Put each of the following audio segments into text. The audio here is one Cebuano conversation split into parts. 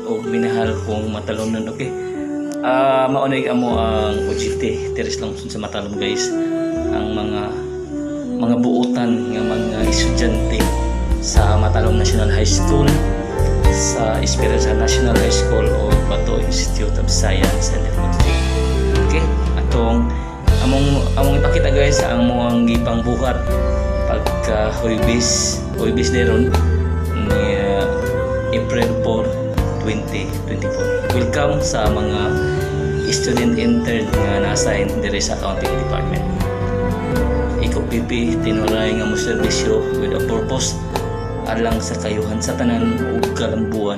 O minahal kong Matalunon, okay? Maunay amo ang OGT diri sa lungsod sa Matalom, guys. Ang mga buutan nga mga estudyante sa Matalom National High School, sa Esperanza National High School o Bato Institute of Science and Technology. Okay? Atong among ipakita, guys, ang among gipang buhat pagka Huwebes, Huwebes deron ni April 4, 2024. Welcome sa mga student intern nga na-assign diri sa accounting department. Ikaw pipi tinuray nga mo serbisyo with a purpose alang sa kayuhan sa tanan ug kalambuan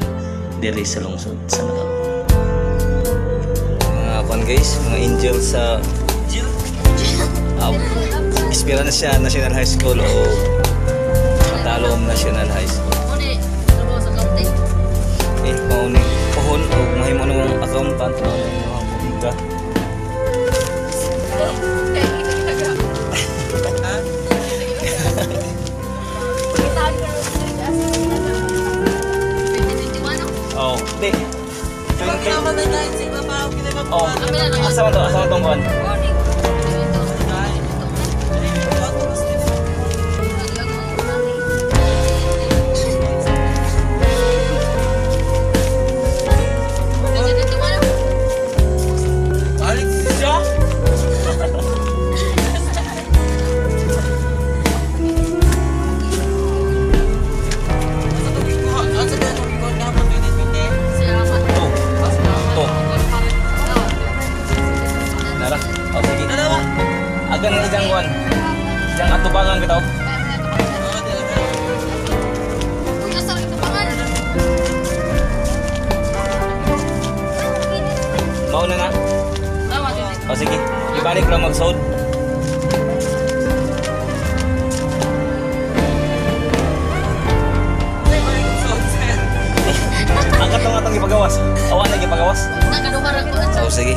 diri sa lungsod sa Matalom. Mga kuan, guys, mga angel sa Esperanza National High School o Matalom National High School. Eh, mao ni pohon og mahimo na mong accountant, mao ni mga buliga. Oh, di. 20. Oh, asa man to? Asa man tong kuan? Alex siya? To. To. Nara. Oh, sige. Agan nga ijang kuan. Ijang atubangan bitaw. Mao na na. Oh, sige. Ibalik lang magsuod. Ang katong atong gipagawas. Awa na gipagawas. Oh, sige.